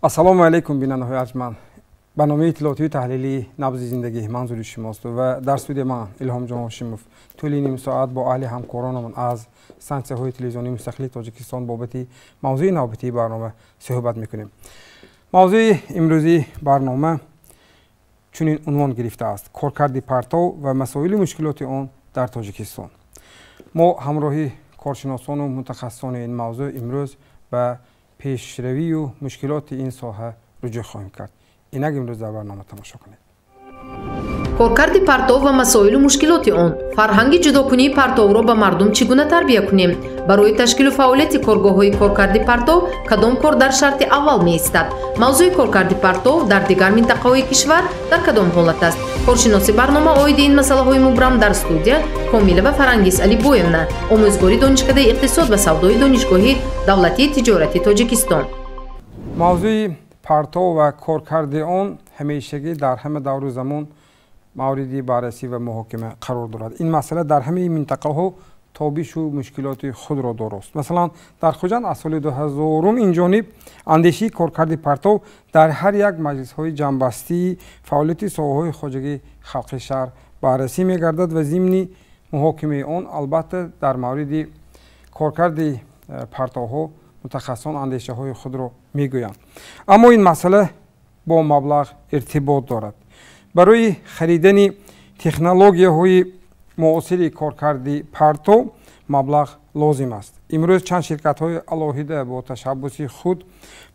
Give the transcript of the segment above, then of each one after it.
Ассалому алайкум, бинандаҳои арҷманд. Барномаи иттилоотии таҳлилии «Набзи зиндагӣ» манзури шумост ва дар студия ман, Илҳомҷон Ҳошимов, тӯли ним соат бо аҳли ҳамкоронамон аз стансияҳои телевизионии мустақили Тоҷикистон бобати мавзӯи навбатии барнома суҳбат мекунем. Мавзӯи имрӯзии барнома чунин унвон гирифтааст: коркарди партов ва масоили мушкилоти он дар Тоҷикистон. Мо ҳамроҳи коршиносону мутахассисони ин мавзӯъ имрӯз ба пешравию мушкилоти ин соҳа руҷӯъ хоҳем кард. Инак имрӯз дар барнома тамошо кунед. Коркарди партов ва масоилу мушкилоти он. Фарҳанги ҷудокунии партовро ба мардум чӣ гуна тарбия кунем? Барои ташкилу фаъолияти коргоҳҳои коркарди партов кадом кор дар шарти аввал меистад? Мавзӯи коркарди партов дар дигар минтақаҳои кишвар дар кадом ҳолат аст? Коршиноси барнома оиди ин масъалаҳои мубрам дар студия Комилова Фарангиз Алибоевна, омӯзгори Донишкадаи иқтисод ва савдои Донишгоҳи давлатии тиҷорати Тоҷикистон. Мавзӯи партов ва коркарди он ҳамешагӣ дар ҳама давру замон мавриди баррасӣ ва муҳокима қарор дорад. Ин масъала дар ҳамаи минтақаҳо тобишу мушкилоти худро дорост. Масалан, дар Хуҷанд аз соли 2000 ин ҷониб андешии коркарди партов дар ҳар як маҷлисҳои ҷамъбастии фаъолияти соҳаҳои хоҷагии халқи шаҳр баррасӣ мегардад ва зимни муҳокимаи он, албатта, дар мавриди коркарди партовҳо мутахассисон андешаҳои худро мегӯянд. Аммо ин масъала бо маблағ иртибот дорад. Барои харидани технологияҳои муосири коркарди партов маблағ лозим аст. Имрӯз чанд ширкатҳои алоҳида бо ташаббуси худ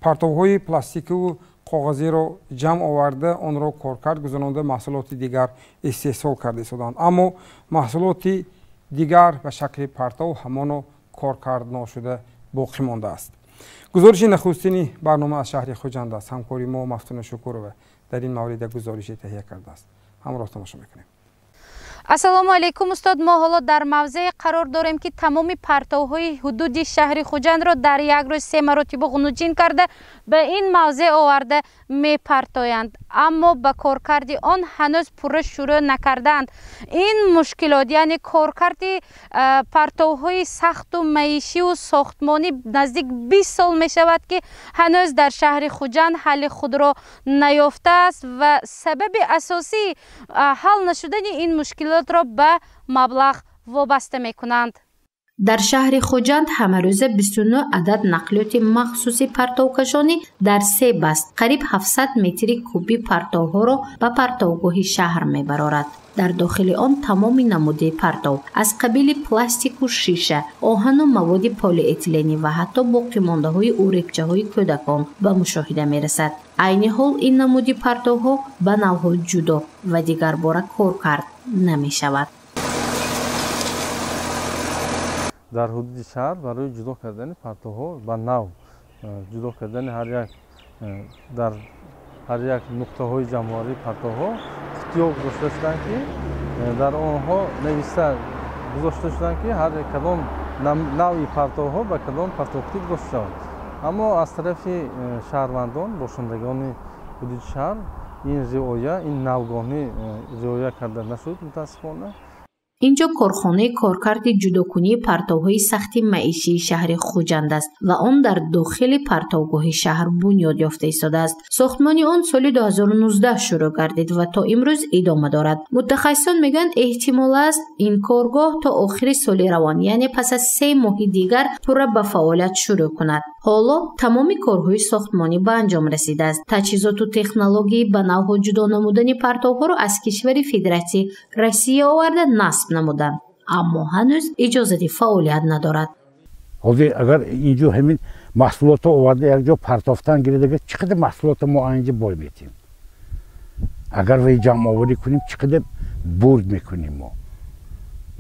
партовҳои пластикиву коғазиро ҷамъ оварда, онро коркард гузаронда, маҳсулоти дигар истеҳсол карда истоданд. Аммо маҳсулоти дигар ба шакли партов ҳамоно коркард ношуда боқӣ мондааст. Гузориши нахустини барнома аз шаҳри Хуҷанд аст. Ҳамкори мо Мафтуна Шукурова дар ин маврид як гузорише таҳия кардааст. Ҳамроҳ тамошо мекунем. Ассалому алайкум, устод. Мо ҳоло дар мавзее қарор дорем, ки тамоми партовҳои ҳудуди шаҳри Хуҷандро дар як рӯз се маротиба ғунуҷин карда, ба ин мавзеъ оварда мепартоянд, аммо ба коркарди он ҳанӯз пурра шурӯъ накардаанд. Ин мушкилот, яъне коркарди партовҳои сахту маишиву сохтмонӣ, наздик 20 сол мешавад, ки ҳанӯз дар шаҳри Хуҷанд ҳалли худро наёфтааст ва сабаби асосии ҳал нашудани ин мушкилотро ба маблағ вобаста мекунанд. Дар шаҳри Хуҷанд ҳамарӯза 29 адад нақлиёти махсуси партовкашонӣ дар се баст қариб 700 метри кубӣ партовҳоро ба партовгоҳи шаҳр мебарорад. Дар дохили он тамоми намуди партов аз қабили пластику шиша, оҳану маводи полиэтиленӣ ва ҳатто боқимондаҳои уребчаҳои кӯдакон ба мушоҳида мерасад. Айни ҳол ин намуди партовҳо ба навъҳо ҷудо ва дигарбора коркард намешавад. Дар ҳудуди шаҳр барои ҷудо кардани партовҳо ба нав ҷудо кардани ҳар як дар ҳар як нуқтаҳои ҷамъоварии партовҳо қуттиҳо гузошта шуданд, ки дар онҳо нависта гузошта шуданд, ки ҳар кадом навъи партовҳо ба кадом партовқутӣ гузошта шавад. Аммо аз тарафи шаҳрвандон, бошандагони ҳудуди шаҳр ин риоя, ин навгонӣ риоя карда нашуд, мутаассифона. Инҷо корхонаи коркарди ҷудокунии партовҳои сахти маишии шаҳри Хуҷанд аст ва он дар дохили партовгоҳи шаҳр бунёд ёфта истодааст. Сохтмони он соли 2019 шурӯъ гардид ва то имрӯз идома дорад. Мутахассисон мегӯянд, эҳтимол аст, ин коргоҳ то охири соли равон, яъне пас аз 3 моҳи дигар, пурра ба фаъолият шурӯъ кунад. Ҳоло тамоми корҳои сохтмонӣ ба анҷом расидааст. Таҷҳизоту технологияи ба навъҳо ҷудо намудани партовҳоро аз кишвари Федератсияи Россия оварда насб намуданд, аммо ҳанӯз иҷозати фаъолият надорад. Ҳозир агар инҷо ҳамин маҳсулотро оварда якҷо партофтан гиридага, чӣ қадар маҳсулотро мо инҷа бой метиҳем? Агар вай ҷамъоварӣ кунем, чӣ қадар бурд мекунем мо?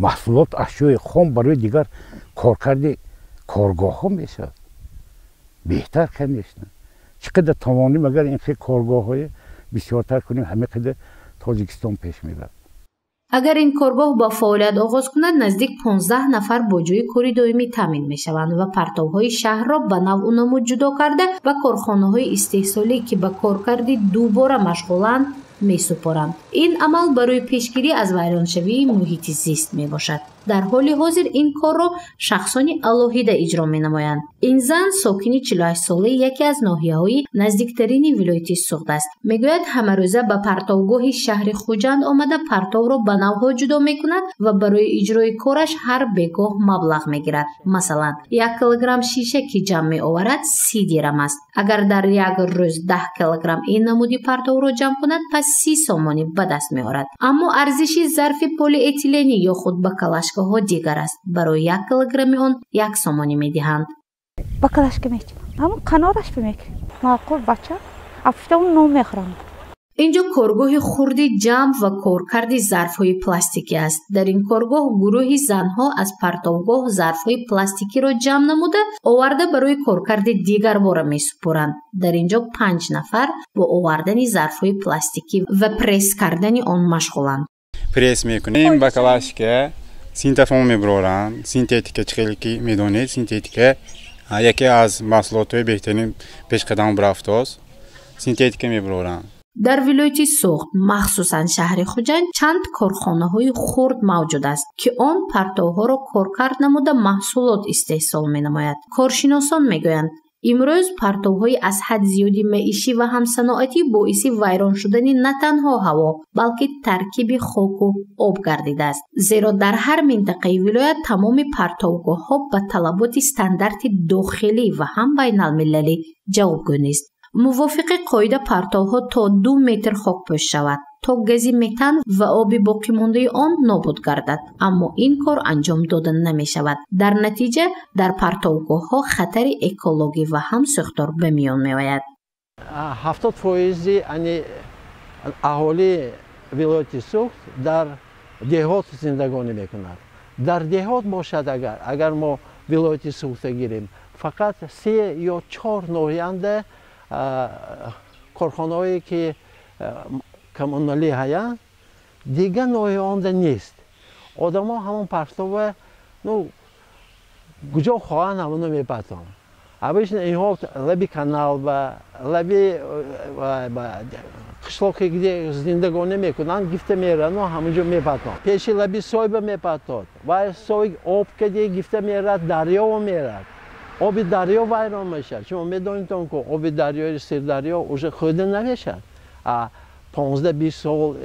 Маҳсулот, ашёи хом барои дигар коркарди коргоҳҳо мешавад беҳтар. Конечно, чӣ қадар тавонем, агар ин хел коргоҳҳое бисёртар кунем, ҳамин қадар. Тоҷикистон пеш мерад. Агар ин коргоҳ ба фаъолият оғоз кунад, наздик 15 нафар бо ҷойи кори доимӣ таъмин мешаванд ва партовҳои шаҳрро ба навъу намуд ҷудо карда, ба корхонаҳои истеҳсолӣ, ки ба коркарди дубора машғуланд, месупоранд. Ин амал барои пешгирӣ аз вайроншавии муҳити зист мебошад. Дар ҳоли ҳозир ин корро шахсони алоҳида иҷро менамоянд. Ин зан сокини 48-солаи яке аз ноҳияҳои наздиктарини вилояти Суғд аст. Мегӯяд, ҳамарӯза ба партовгоҳи шаҳри Хуҷанд омада, партовро ба навъҳо ҷудо мекунад ва барои иҷрои кораш ҳар бегоҳ маблағ мегирад. Масалан, 1 килограмм шиша, ки ҷамъ меоварад, 30 дирам аст. Агар дар як рӯз 10 килограмм ин намуди партовро ҷамъ кунад, пас 30 сомонӣ ба даст меорад. Аммо арзиши зарфи полиэтиленӣ ё худ бакалашкаҳо дигар аст. Барои 1 килограмми он 1 сомонӣ медиҳанд. Бакалашка мечинам, ҳамон канораш бимекунем. Маъқул бача, афтон нон мехӯрам. Инҷо коргоҳи хурди ҷамъ ва коркарди зарфҳои пластикӣ аст. Дар ин коргоҳ гурӯҳи занҳо аз партовгоҳ зарфҳои пластикиро ҷамъ намуда, оварда, барои коркарди дигарбора месупоранд. Дар инҷо 5 нафар бо овардани зарфҳои пластикӣ ва пресс кардани он машғуланд. Пресс мекунем, бакалашка синтофон мебароранд. Синтетика, чӣ хеле ки медонед, синтетика яке аз маҳсулотҳои беҳтарин пешқадам рафтааст. Синтетика мебароранд. Дар вилояти Суғд, махсусан шаҳри Хуҷанд, чанд корхонаҳои хурд мавҷуд аст, ки он партовҳоро коркард намуда, маҳсулот истеҳсол менамояд. Коршиносон мегӯянд, имрӯз партовҳои аз ҳад зиёди маишӣ ва ҳамсаноатӣ боиси вайрон шудани на танҳо ҳаво, балки таркиби хоку об гардидааст. Зеро дар ҳар минтақаи вилоят тамоми партовгоҳҳо ба талаботи стандарти дохилӣ ва ҳам байналмилалӣ ҷавобгӯ нест. Мувофиқи қоида, партовҳо то 2 метр хокпӯш шавад, то гази метан ва оби боқимондаи он нобуд гардад, аммо ин кор анҷом дода намешавад. Дар натиҷа дар партовгоҳҳо хатари экологӣ ва ҳам сӯхтор ба миён меояд. 70 фоизи аҳолии вилояти Суғд дар деҳот зиндагонӣ мекунад. Дар деҳот бошад, агар мо вилояти Суғдта гирем, фақат се ё чор ноҳиянда корхонаҳое ки коммуналӣ ҳаянд, дигар ноҳияонда нест. Одамо ҳамон партова, ну, куҷо хоҳанд, ҳамоно мепартонанд. Обычно инҳо лаби канал ба лаби қишлоқе, где зиндагонӣ мекунанд, гифта мерану ҳамонҷо мепартонанд. Пеши лаби сойба мепартод, вай сой об каде гифта мерад, дарёво мерад, оби дарё вайрон мешавад. Шумо медонедон, ку оби дарёи Сирдарё уже хӯрда намешавад. 15-20 сол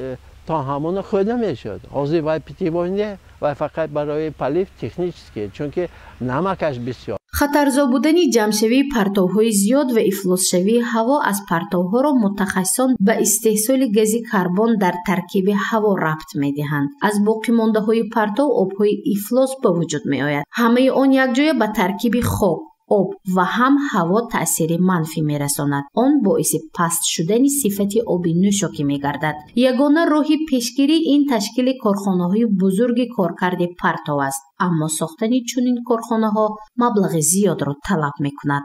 то ҳамона хӯрда мешуд, ҳозир вай питьевой не, вай фақат барои полив технический, чунки намакаш бисёр. Хатарзо будани ҷамъшавии партовҳои зиёд ва ифлосшавии ҳаво аз партовҳоро мутахассисон ба истеҳсоли гази карбон дар таркиби ҳаво рабт медиҳанд. Аз боқимондаҳои партов обҳои ифлос ба вуҷуд меояд. Ҳамаи он якҷоя ба таркиби хок, об ва ҳам ҳаво таъсири манфӣ мерасонад. Он боиси паст шудани сифати оби нӯшокӣ мегардад. Ягона роҳи пешгирӣ ин ташкили корхонаҳои бузурги коркарди партов аст, аммо сохтани чунин корхонаҳо маблағи зиёдро талаб мекунад.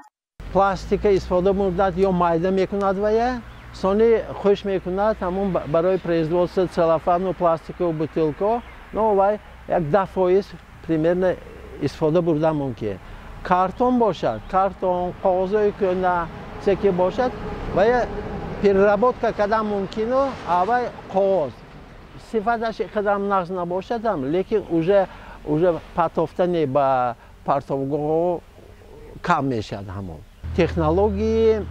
Пластика истифода мурдад ё майда мекунад, вая сони хуш мекунад, ҳамон барои производство целлофану пластикову бутылко, но вай як 10% примерно истифода бурдан мумкин. Картон бошад, картон, коғозҳои кӯна чизе ки бошад, вая переработка кардан мумкину, авай коғоз сифаташ қадар нағз набошадам, лекин уже партофтани ба партовгоҳҳо кам мешавад. Ҳамон технологияи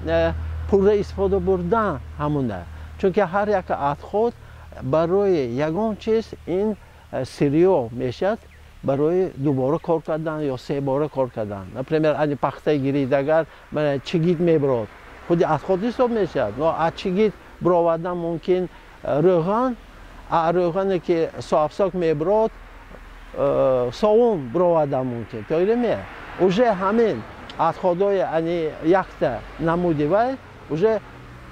пурра истифода бурдан ҳамона, чунки ҳар як отход барои ягон чиз ин сырьё мешавад, барои дубора кор кардан ё себора кор кардан. Например, ани пахтаи гирид, агар чигит мебирод, худи отход ҳисоб мешавад, но аз чигит бировардан мумкин рӯған, а рӯғане ки соабсок мебирод, совун бировардан мумкин. Тоиреме уже ҳамин отходҳои ани якта намуди вай уже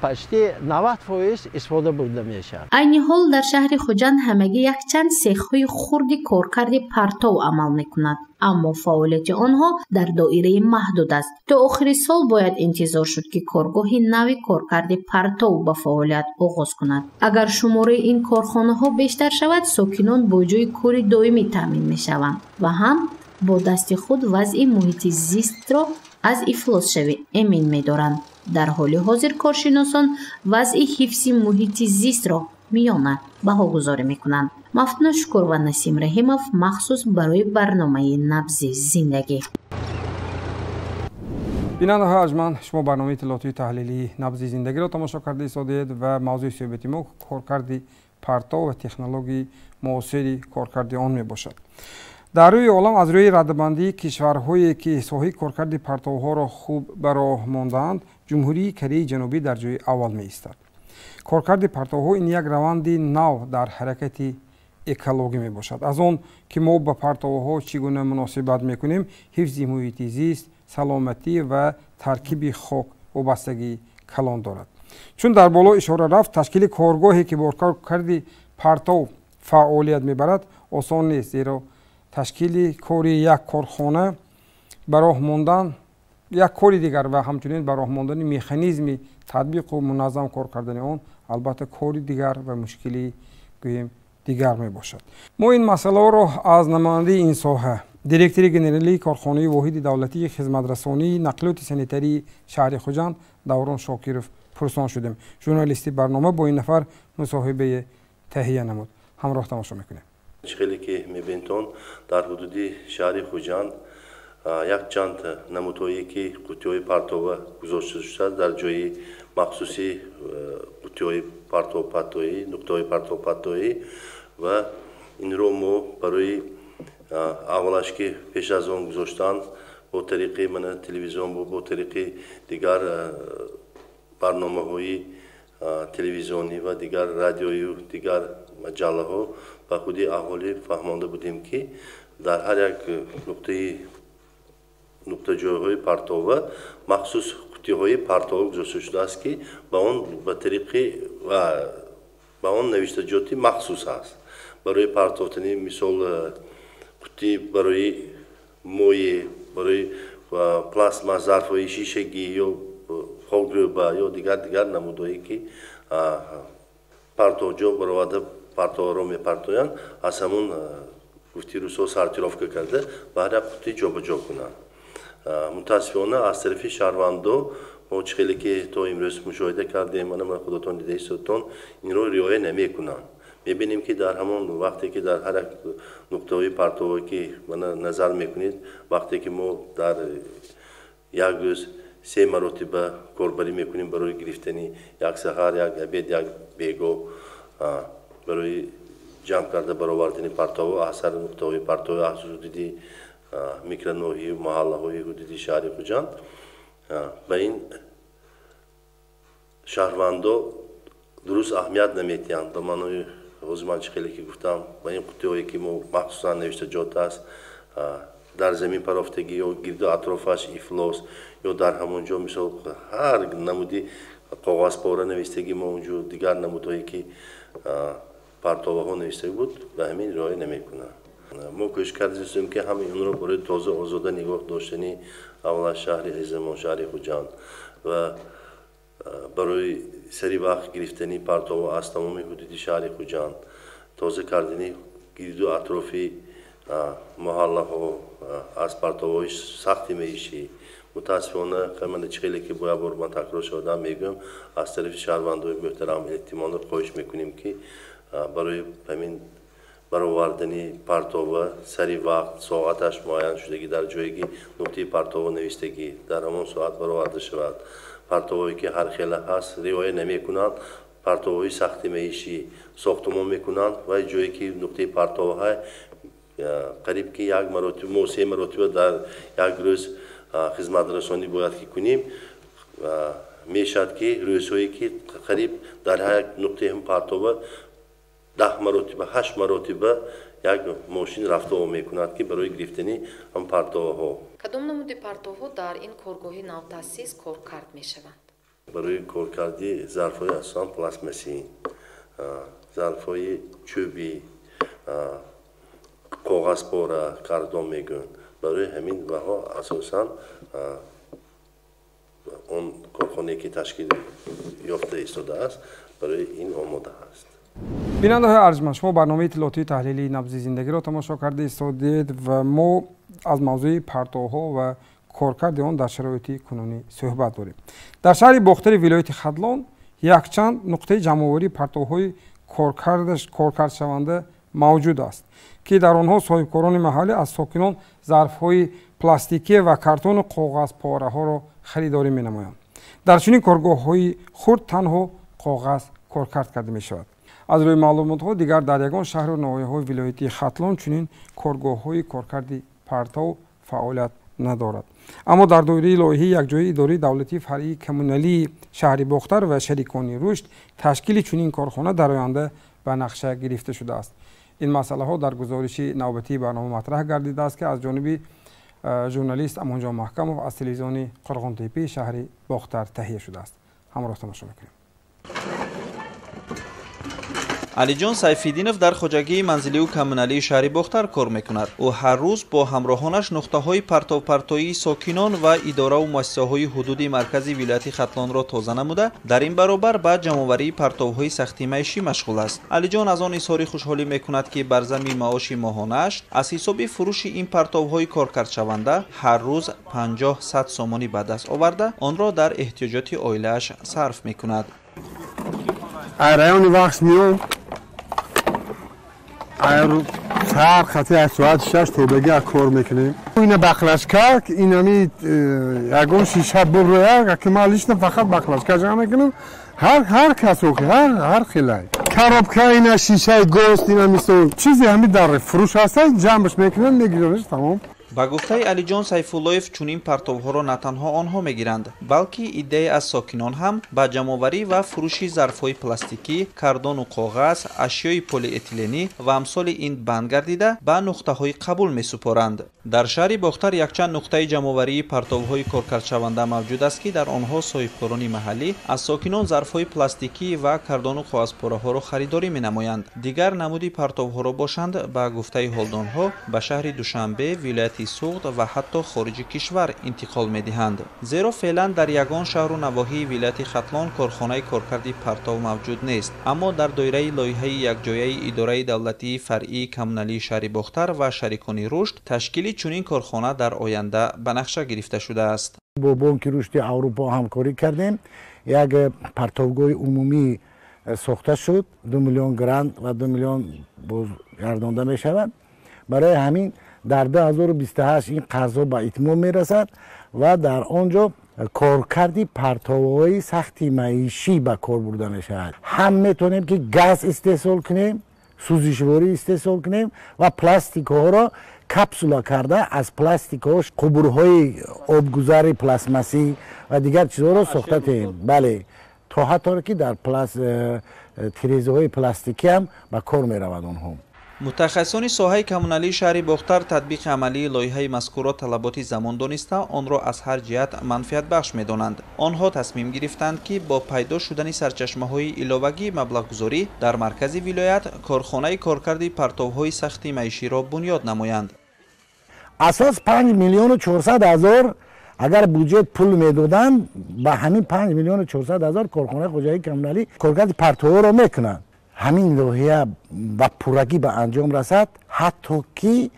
Почти 90% истифода бурда мешавад. Айни ҳол дар шаҳри Хуҷанд ҳамагӣ якчанд сехҳои хурди коркарди партов амал мекунад, аммо фаъолияти онҳо дар доираи маҳдуд аст. То охири сол бояд интизор шуд, ки коргоҳи нави коркарди партов ба фаъолият оғоз кунад. Агар шумораи ин корхонаҳо бештар шавад, сокинон бо ҷойи кори доимӣ таъмин мешаванд ва ҳам бо дасти худ вазъи муҳити зистро аз ифлосшавӣ эмин медоранд. Дар ҳоли ҳозир коршиносон вазъи ҳифзи муҳити зистро миёна баҳогузорӣ мекунанд. Мафтуна Шукур ва Насим Раҳимов махсус барои барномаи «Набзи зиндагӣ». Бинандаҳои арҷманд, шумо барномаи иттилоотии таҳлилии «Набзи зиндагиро» тамошо карда истодед ва мавзӯи суҳбати мо коркарди партов ва технологияи муосири коркарди он мебошад. Дар рӯи олам аз рӯи радабандии кишварҳое, ки соҳаи коркарди партовҳоро хуб ба роҳ мондаанд, Ҷумҳурии Кореяи Ҷанубӣ дар ҷои аввал меистад. Коркарди партовҳо ин як раванди нав дар ҳаракати экологӣ мебошад. Аз он ки мо ба партовҳо чӣ гуна муносибат мекунем, ҳифзи муҳити зист, саломатӣ ва таркиби хок вобастагии калон дорад. Чун дар боло ишора рафт, ташкили коргоҳе, ки бо коркарди партов фаъолият мебарад, осон нест, зеро ташкили кори як корхона, ба роҳ мондан як кори дигар ва ҳамчунин ба роҳ мондани механизми татбиқу муназзам кор кардани он албатта кори дигар ва мушкили гӯем дигар мебошад. Мо ин масъалаҳоро аз намояндаи ин соҳа, директори генералии корхонаи воҳиди давлатии хизматрасонии нақлиёти санитарии шаҳри Хуҷанд Даврон Шокиров пурсон шудем. Журналисти барнома бо ин нафар мусоҳибае таҳия намуд. Ҳамроҳ тамошо мекунем. Хеле ки мебинтон, дар ҳудуди шаҳри Хуҷанд якчанд намудҳое ки қуттиҳои партова гузошта шудааст дар ҷои махсуси қуттиҳои партовпартоӣ, нуқтаҳои партовпартоӣ, ва инро мо барои аввалаш ки пеш аз он гузоштан бо тариқи мана телевизион, бо тариқи дигар барномаҳои телевизионӣ ва дигар радиою дигар маҷаллаҳо ба худи аҳолӣ фаҳмонда будем, ки дар ҳар як нуқтаи нуқтаҷойҳои партова махсус қуттиҳои партова гузошта шудааст, ки ба он ба тариқи ва ба он навиштаҷоти махсус аст барои партофтани, мисол, қуттӣ барои моеъ, барои пластмас, зарфҳои шишагӣ ё хокрӯба ё дигар намудҳое ки партовҷо бароварда партоваро мепартоянд, аз ҳамун гуфти русҳо сортировка карда ба ҳар як қуттӣ ҷобаҷо кунанд. Мутаассифона, аз тарафи шаҳрвандо мо чӣ хеле ки то имрӯз мушоҳида кардем, мана худотон дида истодтон, инро риоя намекунанд. Мебинем, ки дар ҳамон вақте ки дар ҳар як нуқтаҳои партова ки мана назар мекунед, вақте ки мо дар як рӯз се маротиба корбарӣ мекунем барои гирифтани, як саҳар, як обед, як бегоҳ, барои ҷамъ карда баровардани партовҳо аз ҳар нуқтаҳои партовҳо аз ҳудуди микроноҳию маҳаллаҳои ҳудуди шаҳри Хуҷанд, ба ин шаҳрвандо дуруст аҳамият наметиҳанд. Ба маънои ҳозир ман чӣ хеле ки гуфтам, ба ин қуттиҳое ки мо махсусан навиштаҷот аст, дар замин парофтагӣ ё гирду атрофаш ифлос ё дар ҳамон ҷо, мисол, ҳар намуди коғазпора навистагӣ мо онҷо, дигар намудҳое ки партоваҳо навистагӣ буд, ба ҳамин риоя намекунанд. Мо кӯшиш кардем, ки ҳамаи онро барои тоза озода нигоҳ доштани аввала шаҳри азизамон, шаҳри Хуҷанд, ва барои сари вақт гирифтани партовҳо аз тамоми ҳудуди шаҳри Хуҷанд, тоза кардани гирду атрофи маҳаллаҳо аз партовҳои сахти маишӣ. Мутаассифона, мана чӣ хеле ки бояд бор ман такрор шудам мегӯям, аз тарафи шаҳрвандои муҳтарам эҳтимолан хоҳиш мекунем, ки барои ҳамин баровардани партова сари вақт, соаташ муайян шудагӣ, дар ҷое ки нуқтаи партова навистагӣ, дар ҳамон соат бароварда шавад. Партовҳое ки ҳар хела ҳаст, риоя намекунанд, партовҳои сахти маишӣ сохтумон мекунанд ва ҷое ки нуқтаи партовҳа қариб ки як маротиба, мо се маротиба дар як рӯз хизматрасонӣ бояд ки кунем, мешавад ки рӯзҳое ки қариб дар ҳар як нуқтаи партова 10 маротиба, ҳашт маротиба як мошин рафтуо мекунад, ки барои гирифтани ҳам партовҳо. Кадом намуди партовҳо дар ин коргоҳи навтаъсис коркард мешаванд? Барои коркарди зарфҳои асосан пластмассӣ, зарфҳои чӯбӣ, коғазпора, картон мегӯянд. Барои ҳамин ваҳо асосан он корхонае ки ташкил ёфта истодааст, барои ин омода аст. Бинандаҳои арҷманд, шумо барномаи иттилоотии таҳлилии набзи зиндагиро тамошо карда истодед ва мо аз мавзӯи партовҳо ва коркарди он дар шароити кунунӣ суҳбат дорем. Дар шаҳри Бохтари вилояти Хатлон якчанд нуқтаи ҷамъоварии партовҳои коркардшаванда мавҷуд аст, ки дар онҳо соҳибкорони маҳаллӣ аз сокинон зарфҳои пластикӣ ва картону коғазпораҳоро харидорӣ менамоянд. Дар чунин коргоҳҳои хурд танҳо коғаз коркард карда мешавад. Аз рӯи маълумотҳо дигар дар ягон шаҳру ноҳияҳои вилоятии Хатлон чунин коргоҳҳои коркарди партов фаъолият надорад. Аммо дар доираи лоиҳаи якҷояи идораи давлатии фаръии коммуналии шаҳри Бохтар ва шарикони рушд ташкили чунин корхона дар оянда ба нақша гирифта шудааст. Ин масъалаҳо дар гузориши навбатии барнома матраҳ гардидааст, ки аз ҷониби журналист Амонҷон Маҳкамов аз телевизиони Қурғонтеппаи шаҳри Бохтар таҳия шудааст. Ҳамроҳ тамошо мекунем. Алиҷон Сайфиддинов дар хоҷагии манзилию коммуналии шаҳри Бохтар кор мекунад. Ӯ ҳар рӯз бо ҳамроҳонаш нуқтаҳои партовпартоии сокинон ва идораву муассисаҳои ҳудуди маркази вилояти Хатлонро тоза намуда, дар ин баробар ба ҷамъоварии партовҳои сахти маишӣ машғул аст. Алиҷон аз он изҳори хушҳолӣ мекунад, ки бар зами маоши моҳонааш аз ҳисоби фурӯши ин партовҳои коркардшаванда ҳар рӯз 50-100 сомонӣ ба даст оварда, онро дар эҳтиёҷоти оилааш сарф мекунад. Райони Вахш миём, сар хати аз соати 6 тобега кор мекунем. Ина бақлашка, инами ягон шиша бурроя, ки ман лично фақат бақлашка ҷамъ мекунам. Ҳар кас охи, ҳар хелай. Коробка, ина шишаи гост, ина мисол чизе ҳами дар фурӯш ҳаста, ҷамъш мекунам, мегирам, тамом. Ба гуфтаи Алиҷон Сайфуллоев, чунин партовҳоро на танҳо онҳо мегиранд, балки иддае аз сокинон ҳам ба ҷамъоварӣ ва фурӯши зарфҳои пластикӣ, картону коғаз, ашёи полиэтиленӣ ва амсоли ин банд гардида ба нуқтаҳои қабул месупоранд. Дар шаҳри Бохтар якчанд нуқтаи ҷамъоварии партовҳои коркардшаванда мавҷуд аст, ки дар онҳо соҳибкорони маҳаллӣ аз сокинон зарфҳои пластикӣ ва картону коғазпораҳоро харидорӣ менамоянд. Дигар намуди партовҳоро бошанд, ба гуфтаи ҳолдонҳо, ба шаҳри Душанбе, вилояти Суғд ва ҳатто хориҷи кишвар интиқол медиҳанд. Зеро феълан дар ягон шаҳру навоҳии вилояти Хатлон корхонаи коркарди партов мавҷуд нест. Аммо дар доираи лоиҳаи якҷояи идораи давлатии фаръии коммуналии шаҳри Бохтар ва шарикони рушд ташкили чунин корхона дар оянда ба нақша гирифта шудааст. Бо Бонки рушди Аврупо ҳамкорӣ кардем. Як партовгоҳи умумӣ сохта шуд, 2 миллион грант ва 2 миллион бозгардонда мешавад. Барои ҳамин дар 2028 ин қарзҳо ба итмом мерасад ва дар он ҷо коркарди партовҳои сахти маишӣ ба кор бурда мешавад. Ҳам метавонем ки газ истеҳсол кунем, сӯзишворӣ истеҳсол кунем ва пластикҳоро капсула карда аз пластикҳо қубурҳои обгузари пластмассӣ ва дигар чизҳоро сохта теем. Бале, то ҳатто ки дар тирезаҳои пластикӣ ҳам ба кор меравад онҳо. Мутахассисони соҳаи коммуналии шаҳри Бохтар татбиқи амалии лоиҳаи мазкурро талаботи замон дониста, онро аз ҳар ҷиҳат манфиатбахш медонанд. Онҳо тасмим гирифтанд, ки бо пайдо шудани сарчашмаҳои иловагии маблағгузорӣ дар маркази вилоят корхонаи коркарди партовҳои сахти маиширо бунёд намоянд. Асос 5 миллиону 400 ҳазор агар буҷет пул медоданд, ба ҳамин 5 миллиону 400 ҳазор корхонаи хоҷагии коммуналӣ коркарди партовҳоро мекунанд. Ҳамин лоиҳа ба пуррагӣ ба анҷом расад, ҳатто ки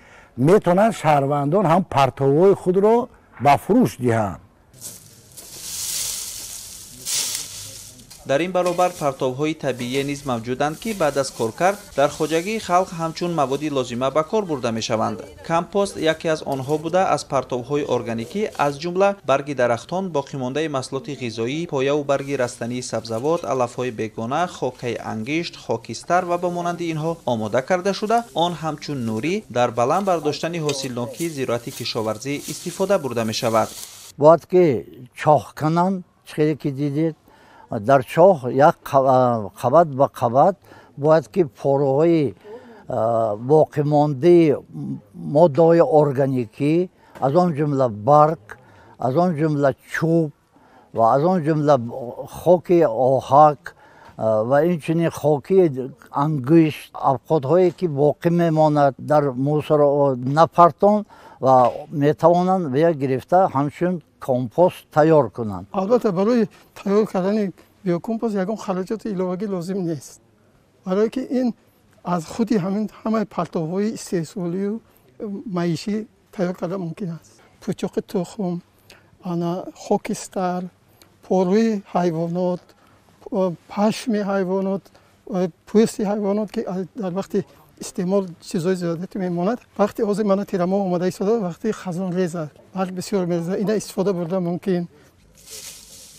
метавонанд шаҳрвандон ҳам партовҳои худро ба фурӯш диҳанд. Дар ин баробар партовҳои табиие низ мавҷуданд, ки баъд аз коркард дар хоҷагии халқ ҳамчун маводи лозима ба кор бурда мешаванд. Компост яке аз онҳо буда, аз партовҳои органикӣ, аз ҷумла барги дарахтон, боқимондаи маҳсулоти ғизоӣ, появу барги растании сабзавот, алафҳои бегона, хокаи ангишт, хокистар ва ба монанди инҳо омода карда шуда, он ҳамчун нурӣ дар баланд бардоштани ҳосилнокии зироати кишоварзӣ истифода бурда мешавад. Бояд ки чоҳ кананд, чӣ ки дидед, дар чоҳ як қабат ба қабат бояд ки пораҳои боқимондаи моддаҳои органикӣ, аз он ҷумла барг, аз он ҷумла чӯб Ва аз он ҷумла хоки оҳак ва инчунин хоки ангушт, абқотҳое ки боқӣ мемонад дар мусоро напартон ва метавонанд вия гирифта ҳамчун компост тайёр кунанд. Албатта, барои тайёр кардани биокомпост ягон хароҷоти иловагӣ лозим нест, барое ки ин аз худи ҳамин ҳамаи партовҳои истеҳсолию маишӣ тайёр карда мумкин аст. Пучоқи тухм, ана хокистар, порӯи ҳайвонот, пашми ҳайвонот, пӯсти ҳайвонот, ки дар вақти истеъмол чизҳои зиёдате мемонад. Вақти ҳозир мана тирамоҳ омада истода, вақти хазонрез аст, барг бисёр мерезад, ина истифода бурда мумкин.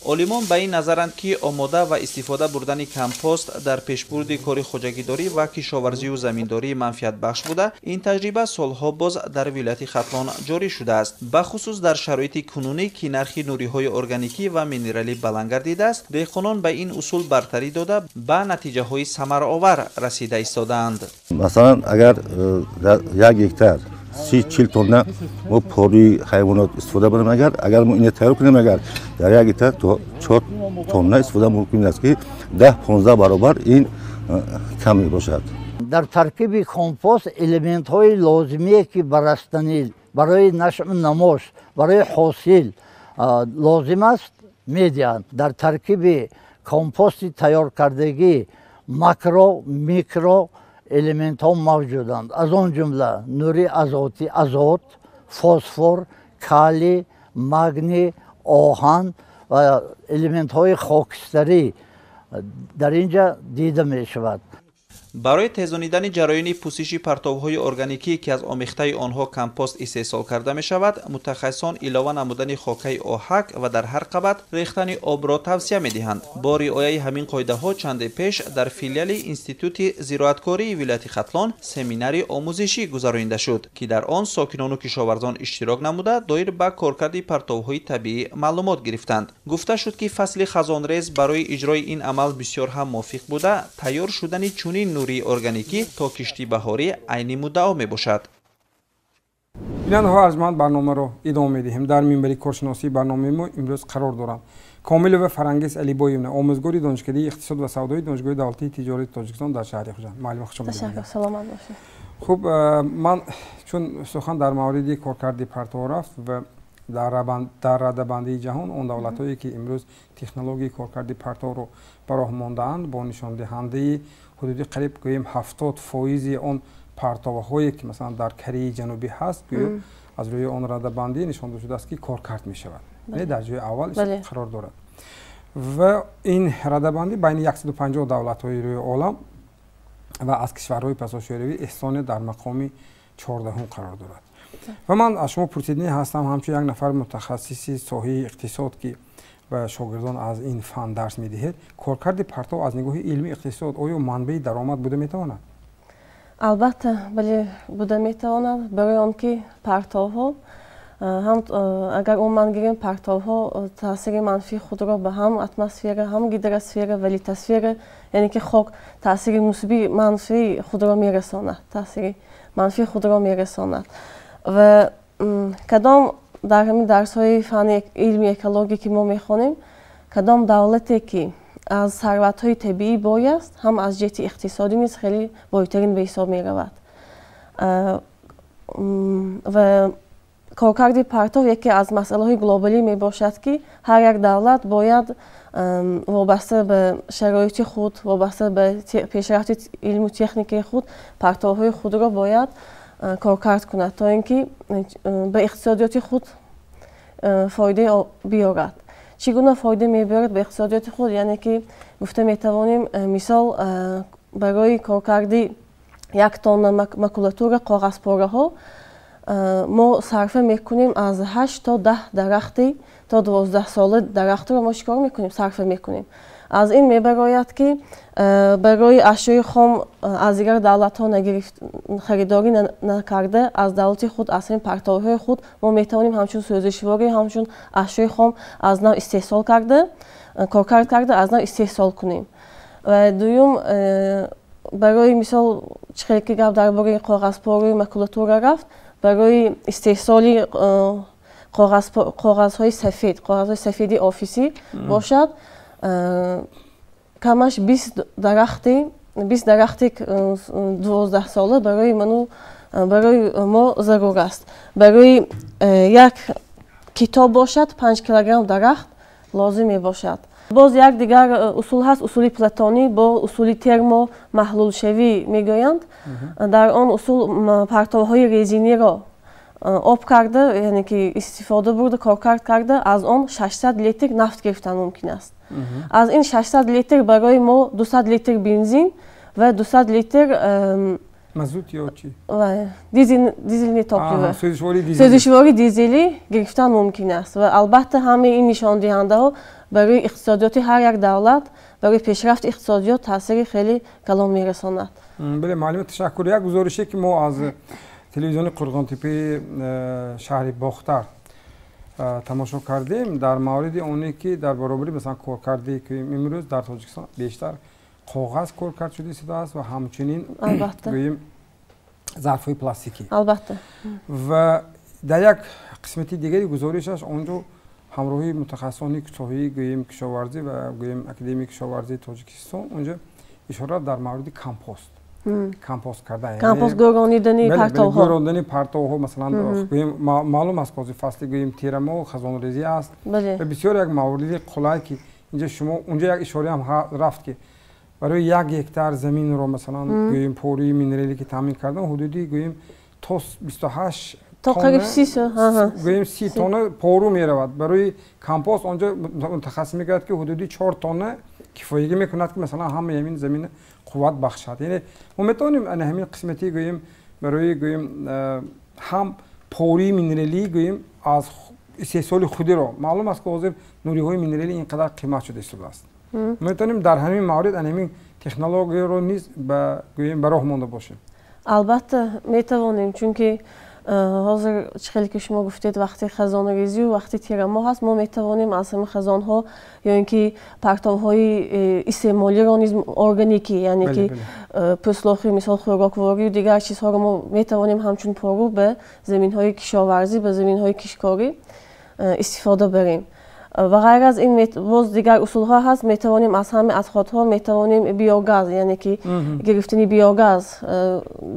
Олимон ба ин назаранд, ки омода ва истифода бурдани компост дар пешбурди кори хоҷагидорӣ ва кишоварзию заминдорӣ манфиатбахш буда, ин таҷриба солҳо боз дар вилояти Хатлон ҷорӣ шудааст. Бахусус дар шароити кунунӣ, ки нархи нуриҳои органикӣ ва минералӣ баланд гардидааст, деҳқонон ба ин усул бартарӣ дода, ба натиҷаҳои самараовар расида истодаанд. Масалан, агар 1 гектар 30-40 тонна мо порӯи ҳайвонот истифода барем, агар мо ина тайёр кунем, агар дар 1 гектар то 4 тонна истифода мумкин аст, ки 10-15 баробар ин кам мебошад. Дар таркиби компост элементҳои лозимие, ки ба растанӣ барои нашъу намош, барои ҳосил лозим аст, медиҳанд. Дар таркиби компости тайёркардагӣ макро, микро элементҳо мавҷуданд, аз он ҷумла нури азотӣ, азот, фосфор, калий, магний, оҳан ва элементҳои хокистарӣ дар ин ҷа дида мешавад. Барои тезонидани ҷараёни пӯсиши партовҳои органикӣ, ки аз омехтаи онҳо компост истеҳсол карда мешавад, мутахассисон илова намудани хокаи оҳак ва дар ҳар қабат рехтани обро тавсия медиҳанд. Бо риояи ҳамин қоидаҳо чанде пеш дар филиали Институти зироаткории вилояти Хатлон семинари омӯзишӣ гузаронида шуд, ки дар он сокинону кишоварзон иштирок намуда, доир ба коркарди партовҳои табиӣ маълумот гирифтанд. Гуфта шуд, ки фасли хазонрез барои иҷрои ин амал бисёр ҳам мувофиқ буда, тайёр шудани чунин нурии органикӣ то кишти баҳорӣ айни муддао мебошад. Бинандаҳо арҷманд, барномаро идома медиҳем. Дар минбари коршиносии барномаи мо имрӯз қарор доранд Комилова Фарангиз Алибоевна, омӯзгори донишкадаи иқтисод ва савдои Донишгоҳи давлатии тиҷорати Тоҷикистон дар шаҳри Хуҷанд. Муаллима, хуш омадед. Ташаккур, саломат бошед. Хуб, ман чун сухан дар мавриди коркарди партов рафт ва дар радабандии ҷаҳон он давлатҳое, ки имрӯз технологияи коркарди партовро ба роҳ мондаанд, бо нишондиҳандаи ҳудуди қариб гӯем 70% он партовҳое, ки масалан дар Кореяи Ҷанубӣ ҳаст, гӯё аз рӯи он радабандӣ нишон дода шудааст, ки коркард мешавад, дар ҷои аввал қарор дорад. Ва ин радабандӣ байни 150 давлатҳои рӯи олам ва аз кишварҳои пасошӯравӣ Эстония дар мақоми 14-ум қарор дорад. Ва ман аз шумо пурсиданӣ ҳастам, ҳамчун як нафар мутахассиси соҳаи иқтисод, ки ба шогирдон аз ин фан дарс медиҳед, коркарди партов аз нигоҳи илми иқтисод оё манбаи даромад буда метавонад? Албатта, бале, буда метавонад, барои он ки партовҳо ҳам, агар умуман гирем, партовҳо таъсири манфии худро ба ҳам атмосфера, ҳам гидросфера ва литосфера, яъне ки хок, таъсири мусбии манфии худро мерасонад, таъсири манфии худро мерасонад. Ва кадом дар ҳамин дарсҳои фани илми экология, ки мо мехонем, кадом давлате, ки аз сарватҳои табиӣ бой аст, ҳам аз ҷиҳати иқтисодӣ низ хеле бойтарин ба ҳисоб меравад. Ва коркарди партов яке аз масъалаҳои глобалӣ мебошад, ки ҳар як давлат бояд вобаста ба шароити худ, вобаста ба пешрафти илму техникаи худ партовҳои худро бояд коркард кунад, то ин ки ба иқтисодиёти худ фоида биёрад. Чӣ гуна фоида мебиёрад ба иқтисодиёти худ? Яъне ки гуфта метавонем, мисол, барои коркарди 1 тонна макулатура, коғазпораҳо, мо сарфа мекунем аз 8 то 10 дарахти то 12 сола дарахтро мо чӣ кор мекунем? Сарфа мекунем. Аз ин мебарояд, ки барои ашёи хом аз дигар давлатҳо харидорӣ накарда, аз давлати худ, аз ҳамин партовҳои худ мо метавонем ҳамчун сӯзишворӣ, ҳамчун ашёи хом аз нав истеҳсол карда, коркард карда, аз нав истеҳсол кунем. Ва дуюм, барои мисол, чӣ хел ки гап дар бораи коғазпораю макулатура рафт, барои истеҳсоли Коғазҳои сафед, коғазҳои сафеди офисӣ бошад, камаш 20 дарахти 12 сола барои мо зарур аст. Барои як китоб бошад 5 килограмм дарахт лозим мебошад. Боз як дигар усул ҳаст, усули платонӣ бо усули термомаҳлулшавӣ мегӯянд. Дар он усул партовҳои резиниро об карда, яъне ки истифода бурда, коркард карда, аз он 600 литр нафт гирифтан мумкин аст. Аз ин 600 литр барои мо 200 литр бензин ва 200 литр мазут ё чӣ? Дизельное топливо. Сӯзишвории дизелӣ гирифтан мумкин аст. Ва албатта ҳамаи ин нишондиҳандаҳо барои иқтисодиёти ҳар як давлат, барои пешрафти иқтисодиёт таъсири хеле калон мерасонад. Бале, муаллим, ташаккур. Як гузорише ки мо аз телевизиони Қурғонтеппаи шаҳри Бохтар тамошо кардем, дар мавриди оне ки дар баробари масалан коркарде ки имрӯз дар Тоҷикистон бештар коғаз коркард шуда истодааст ва ҳамчунин гӯем зарфҳои пластикӣ. Албатта. Ва дар як қисмати дигари гузоришаш онҷо ҳамроҳи мутахассисони соҳаи гӯем кишоварзӣ ва гӯем Академияи кишоварзии Тоҷикистон онҷо ишора дар мавриди компост. Компост кардан. Компост гӯронидани партовҳо. Гӯрондани партовҳо, масалан, гӯем маълум аст, ки фасли гӯем тирамоҳ хазонрезӣ аст. Ва бисёр як мавриди қулай ки инҷо шумо онҷо як ишора ҳам рафт ки барои 1 гектар заминро масалан гӯем пори минералӣ ки таъмин кардан ҳудуди гӯем то 28 то қариб 30 гӯем 30 тонна пору меравад. Барои компост онҷо мутахассис мегӯяд ки ҳудуди 4 тонна кифоягӣ мекунад ки масалан ҳамаи ҳамин замин қувват бахшад. Яъне мо метавонем ана ҳамин қисмати гӯем барои гӯем ҳам пори минералӣ гӯем аз истеҳсоли худиро маълум аст ки ҳозир нуриҳои минералӣ ин қадар қимат шуда истодааст. Метавонем дар ҳамин маврид ана ҳамин технологияро низ гӯем ба роҳ монда бошем. Албатта метавонем, чунки ҳозир чӣ хеле ки шумо гуфтед, вақти хазонрезию вақти тирамоҳ аст, мо метавонем аз ҳамин хазонҳо ё ин ки партовҳои истеъмолиро низ органикӣ, яъне ки пӯслохи мисол хӯрокворию дигар чизҳоро мо метавонем ҳамчун пору ба заминҳои кишоварзӣ, ба заминҳои кишткорӣ истифода барем. Ва ғайр аз ин боз дигар усулҳо ҳаст, метавонем аз ҳамаи отходҳо метавонем биогаз, яъне ки гирифтани биогаз,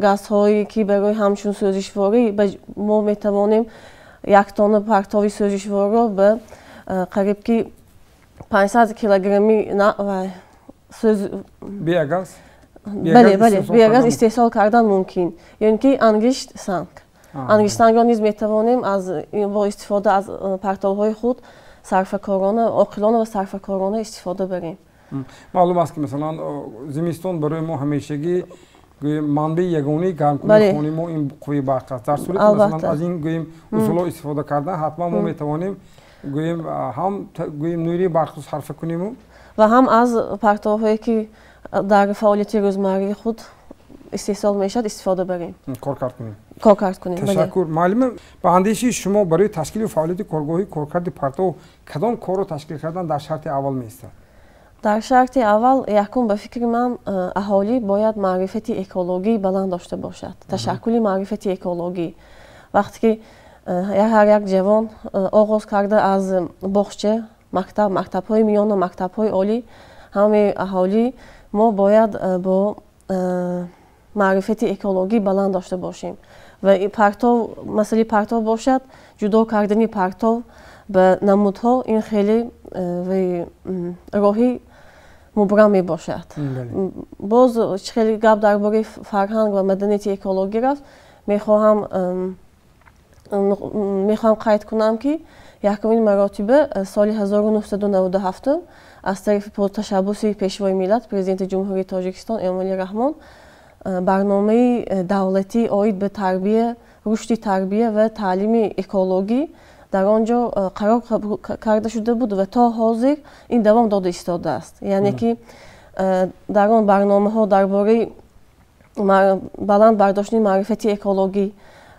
газҳое ки барои ҳамчун сӯзишворӣ мо метавонем 1 тонна партови сӯзишвориро ба қариб ки 500 килограмми биогаз. Бале, бале, биогаз истеҳсол кардан мумкин, ё ин ки ангишт санг. Ангишт сангро низ метавонем бо истифода аз партовҳои худ сарфакорона, оқилона ва сарфакорона истифода барем. Маълум аст ки масалан зимистон барои мо ҳамешагӣ манбаи ягонаи гармкунии хонаи мо ин қувваи барқ аст. Дар сурати масалан аз ин гӯем усулҳо истифода кардан ҳатман мо метавонем гӯем ҳам гӯем нури барқро сарфа кунему ва ҳам аз партовҳое ки дар фаъолияти рӯзмарраи худ истеҳсол мешавад истифода барем. Коркард кунем. Коркард кунем. Ташаккур. Муаллима, ба андешаи шумо барои ташкили фаъолияти коргоҳи коркарди партов кадом корро ташкил кардан дар шарти аввал меистад? Дар шарти аввал якум ба фикри ман аҳолӣ бояд маърифати экологӣ баланд дошта бошад. Ташаккули маърифати экологӣ. Вақте ки ҳар як ҷавон оғоз карда аз боғча, мактаб, мактабҳои миёна, мактабҳои олӣ, ҳамаи аҳолӣ мо бояд бо маърифати экологӣ баланд дошта бошем. Ва партов, масъалаи партов бошад, ҷудо кардани партов ба намудҳо ин хеле роҳи мубрам мебошад. Боз чӣ хеле гап дар бораи фарҳанг ва маданияти экологӣ рафт, мехоҳам қайд кунам ки якумин маротиба соли 1997 аз тарафи ташаббуси Пешвои миллат, Президенти Ҷумҳурии Тоҷикистон Эмомалӣ Раҳмон барномаи давлатӣ оид ба тарбия, рушди тарбия ва таълими экологӣ дар он ҷо қарор карда шуда буд ва то ҳозир ин давом дода истодааст. Яъне ки дар он барномаҳо дар бораи баланд бардоштани маърифати экологӣ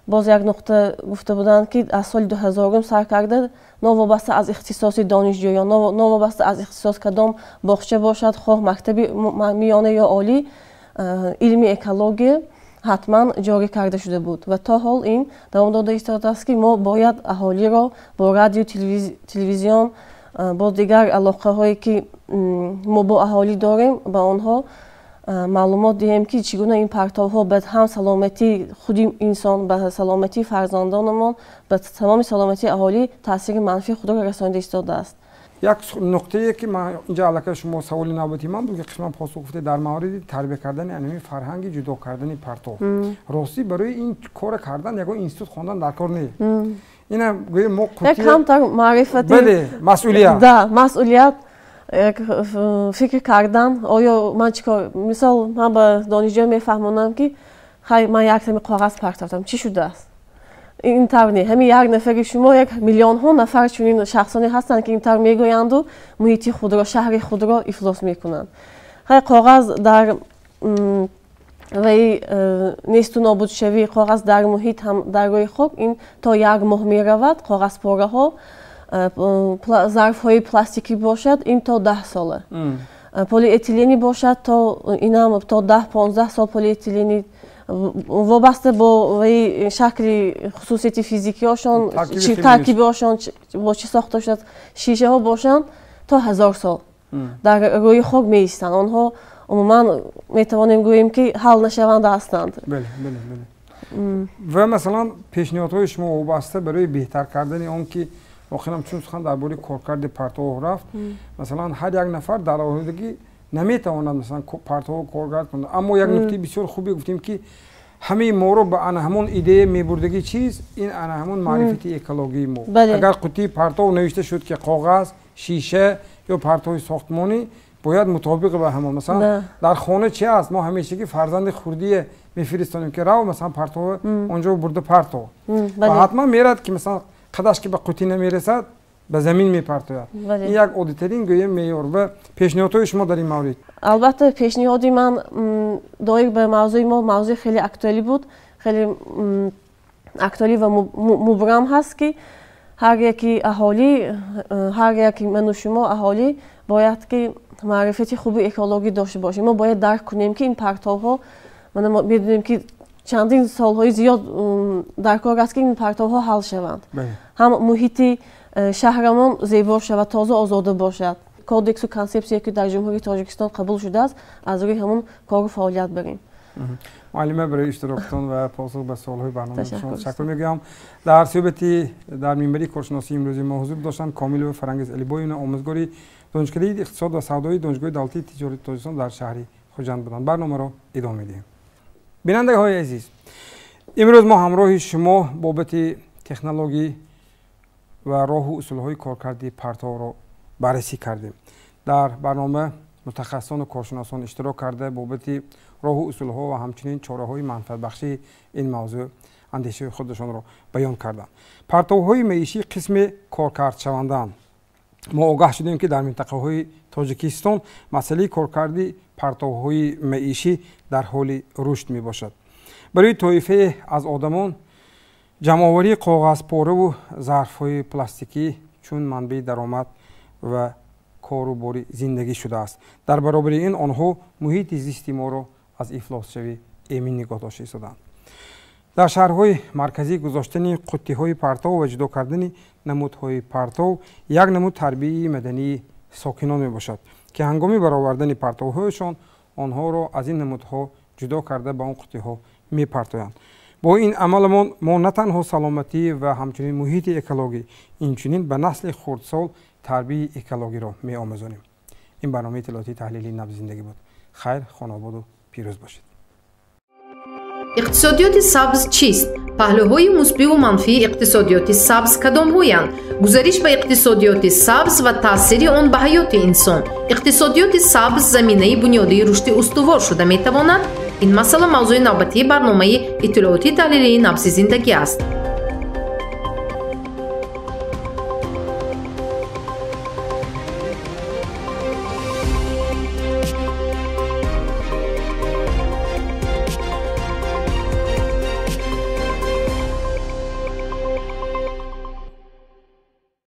боз як нуқта гуфта буданд ки аз соли 2000 сар карда новобаста аз ихтисоси донишҷӯён, новобаста аз ихтисос кадом боғча бошад, хоҳ мактаби миёна ё олӣ, илми экология ҳатман ҷорӣ карда шуда буд ва то ҳол ин давом дода истодааст, ки мо бояд аҳолиро бо радио, телевизион, бо дигар алоқаҳое ки мо бо аҳолӣ дорем, ба онҳо маълумот диҳем, ки чӣ гуна ин партовҳо ба ҳам саломатии худи инсон, ба саломатии фарзандонамон, ба тамоми саломатии аҳолӣ таъсири манфии худро расонида истодааст. Як нуқтае ки ман инҷа аллакай шумо саволи навбати ман буд, ки қисман посух гуфте дар мавриди тарбия кардани анами фарҳанги ҷудо кардани партов. Ростӣ, барои ин кора кардан ягон институт хондан дар кор не. Ина гӯем мо камтар маърифати, бале, масъулият, да, масъулият, фикр кардан, оё ман чӣ кор. Мисол, ман ба донишҷӯ мефаҳмонам, ки хай, ман як тами коғаз партофтам, чӣ шудааст? Ин тавр не, ҳамин як нафари шумо, як миллионҳо нафар чунин шахсоне ҳастанд, ки ин тавр мегӯянду муҳити худро, шаҳри худро ифлос мекунанд. Хай, коғаз дар ваи несту нобудшавии коғаз дар муҳит ҳам дар рӯи хок ин то як моҳ меравад. Коғазпораҳо, зарфҳои пластикӣ бошад, ин то 10 сола, полиэтилени бошад, то инам то 10-15 сол. Полиэтилени вобаста бо ваи шакли, хусусияти физикиошон, таркибиошон, бо чӣ сохта шудааст. Шишаҳо бошанд, то 1000 сол дар рӯи хок меистанд. Онҳо умуман метавонем гӯем, ки ҳал нашаванда ҳастанд. Ва масалан, пешниҳодҳои шумо вобаста барои беҳтар кардани он, ки воқеан чун сухан дар бораи коркарди партовҳо рафт, масалан, ҳар як нафар дар оҳидагӣ наметавонад, масалан, партовҳо коркард кунад, аммо як нуктаи бисёр хубе гуфтем, ки ҳамаи моро ба ана ҳамон идея мебурдагӣ чиз, ин ана ҳамон маърифати экологии мо. Агар қуттии партов навишта шуд, ки коғаз, шиша ё партови сохтмонӣ, бояд мутобиқ ба ҳамон. Масалан, дар хона чи аст? Мо ҳамешагӣ фарзанди хурдие мефиристонем, ки рав, масалан, партова онҷо бурда партов, ва ҳатман мерад, ки масалан, қадаш ки ба қуттӣ намерасад, ба замин мепартояд. Ин як оддитарин, гӯем, меъёр. Ва пешниҳодҳои шумо дар ин маврид? Албатта, пешниҳоди ман доир ба мавзӯи мо, мавзӯи хеле актуалӣ буд, хеле актуалӣ ва мубрам ҳаст, ки ҳар яки аҳолӣ, ҳар яки ману шумо аҳолӣ бояд ки маърифати хуби экологӣ дошта бошем. Мо бояд дарк кунем, ки ин партовҳо, мана мо медонем, ки чандин солҳои зиёд дар кор аст, ки ин партовҳо ҳал шаванд, ҳам муҳити шаҳрамон зебо шавад, тоза, озода бошад. Кодексу консепсия, ки дар Ҷумҳурии Тоҷикистон қабул шудааст, аз рӯи ҳамон кору фаъолият барем. Муаллима, барои иштироктон ва посух ба суолҳои барномаи шумо ташаккур мегӯям. Дар суҳбати дар минбари коршиносии имрӯзи мо ҳузур доштанд Комилова Фарангиз Алибоевна, омӯзгори Донишкадаи иқтисод ва савдои Донишгоҳи давлатии тиҷорати Тоҷикистон дар шаҳри Хуҷанд буданд. Барномаро идома медиҳем. Бинандаҳои азиз, имрӯз мо ҳамроҳи шумо бобати технологӣ ва роҳу усулҳои коркарди партовро баррасӣ кардем. Дар барнома мутахассисону коршиносон иштирок карда, бобати роҳу усулҳо ва ҳамчунин чораҳои манфиатбахшии ин мавзӯъ андешаи худашонро баён карданд. Партовҳои маишӣ қисме коркардшавандаанд. Мо огаҳ шудем, ки дар минтақаҳои Тоҷикистон масъалаи коркарди партовҳои маишӣ дар ҳоли рушд мебошад. Барои тоифае аз одамон ҷамъоварии коғазпораву зарфҳои пластикӣ чун манбаи даромад ва кору бори зиндагӣ шудааст. Дар баробари ин онҳо муҳити зисти моро аз ифлосшавӣ эмин нигоҳ дошта истоданд. Дар шаҳрҳои марказӣ гузоштани қуттиҳои партов ва ҷудо кардани намудҳои партов як намуд тарбияи мадании сокинон мебошад, ки ҳангоми баровардани партовҳояшон онҳоро аз ин намудҳо ҷудо карда, ба он қуттиҳо мепартоянд. Бо ин амаламон мо на танҳо саломатӣ ва ҳамчунин муҳити экологӣ, инчунин ба насли хурдсол тарбияи экологиро меомӯзонем. Ин барномаи иттилоотии таҳлили Набзи зиндагӣ буд. Хайр, хонаободу пирӯз бошед. Иқтисодиёти сабз чист? Паҳлӯҳои мусбиву манфии иқтисодиёти сабз кадомҳоянд? Гузариш ба иқтисодиёти сабз ва таъсири он ба ҳаёти инсон. Иқтисодиёти сабз заминаи бунёдии рушди устувор шуда метавонад? Ин масъала мавзӯи навбатии барномаи иттилоотии таҳлилии Набзи зиндагӣ аст.